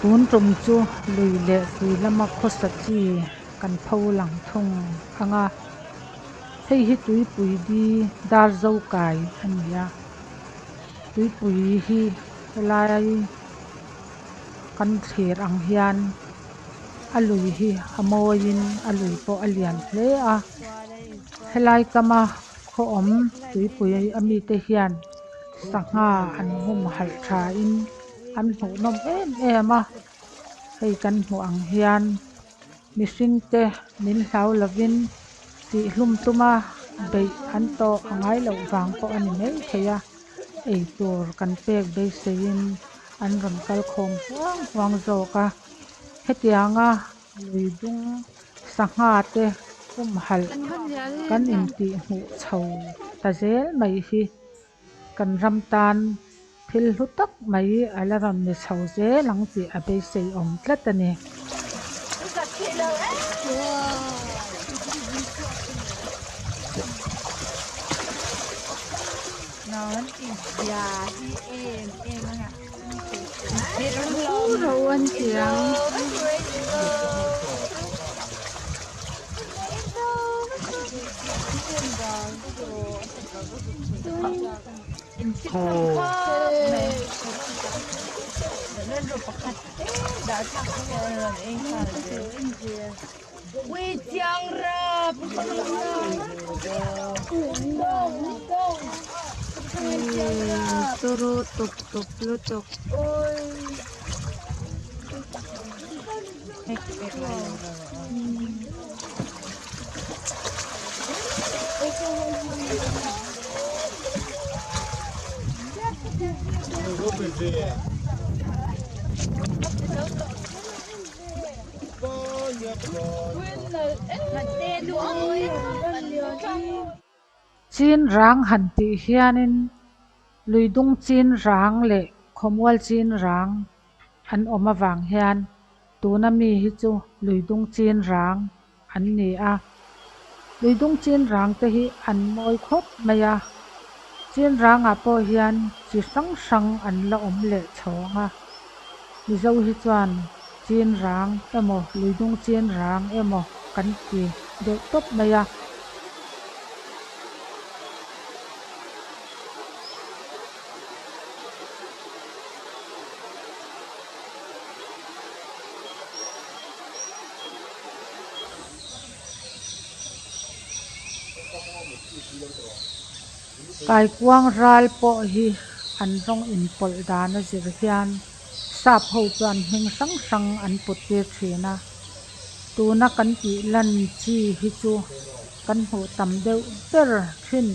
Tun tum chu lui leh tui lama khawsa chi kan pho lang thung ang a, hei hi tuipui di dar zo kai a ni a, tuipui hi helai kan thlir ang hian a lui hi a mawiin a lui pawh a lian hle a, helai kama khaw awm tuipui ami te hian sangha an humhalh thain an hmuh nawm em em a hei kan hmuh ang hian mihring te min hlau lovin tih hlum tuma beih an tawh a ngai loh vang pawh a ni maithei a eitur kan pek beiseiin an rawn kal khawm huang huang zawk a hetianga lui dung sangha te humhalh kan intih hmuh chho ta zel mai hi kan ram tan thil hlu tak mai a la rawn ni chho zel ang tih a beisei awm tlat a ni. Turu tup tup lutuk. Chin rang han tih hianin luidung chin rang leh khawmual chin rang an awm avang hian tuna mi hi chu luidung chin rang an ni a. Luidung chin rang te hi an mawi khawp mai a, chin rangah pawh hian chi hrang hrang an la awm leh chhawng a. Mizo hi chuan chin rang emaw luidung chin rang emaw kan ti deuh tawp mai a. Kaikuang ral pawh hi an rawng inpawlh dan a zir hian sap ho chuan hming hrang hrang an put tir thin a, tuna kan tih lan chi hi chu kan hmuh tam deuh ber thin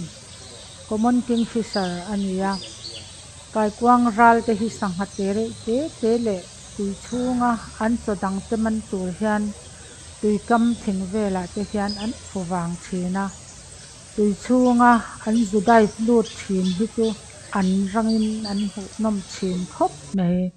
common kingfisher a ni a, kaikuang ral te hi sangha te reuh te te leh tui chhunga an chaw dang te man tur hian tui kam thing velah te hian an fu vang thin a, tui chhunga an zu dive lut thin hi chu an rangin an hmuh nawm thin khawp mai.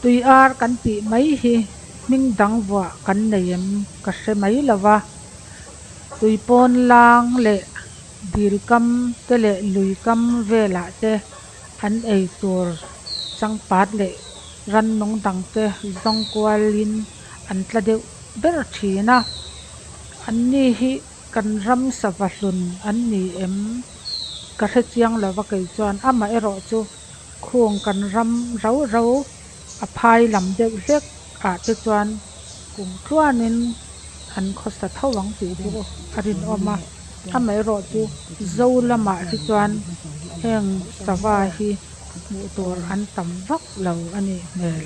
Tui ar kan tih mai hi hming dang vuah kan nei em ka hre mai lo va, tui pawn lang leh dil kam te leh lui kam velah te an ei tur changpat leh rannung dang te zawng kualin an tla deuh ber thin a, anni hi kan ram sava hlun an ni em ka hre chiang lo va kei chuan amaherawh chu. Khung kan ram rau rau a phai lam deuh hlek ah te chuan kum tluanin an khawsa tho ang tih chu a rinawm a amaherawh chu zo lamah hi chuan heng sava hi hmuh tur an tam vak lo a nih hmel.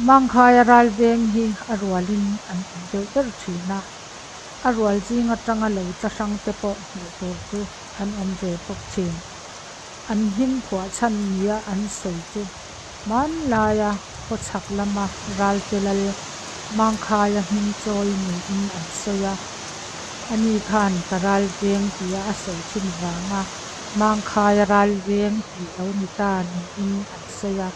Mangkhaia ral veng hi a rualin an awm deuh ber thin a, a rual zing atanga lo tla hrang te pawh hmuh tur chu an awm ve bawk thin. An hming phuah chhan nia an sawi chu hmanlaia khawchhak lama ralte lal Mangkhaia hming chawi niin an sawi a, ani khan ka ral veng tia a sawi thin vanga Mangkhaia ral veng tih lo ni ta niin an sawi a.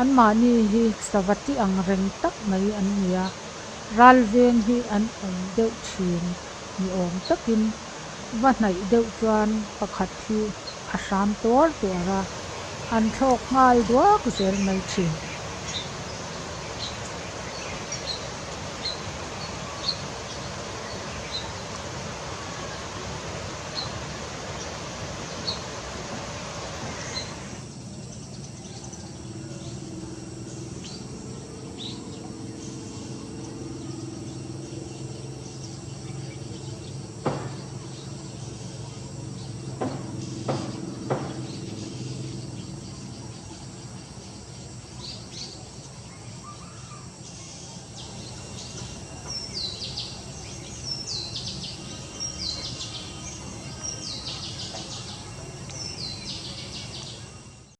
Anmahni hi sava ti ang reng tak mai an ni a, ral veng hi an awm deuh thin ni awm takin va hnaih deuh chuan pakhat hi a hram tuar tuar a, an thlawk nghal duak zel mai thin.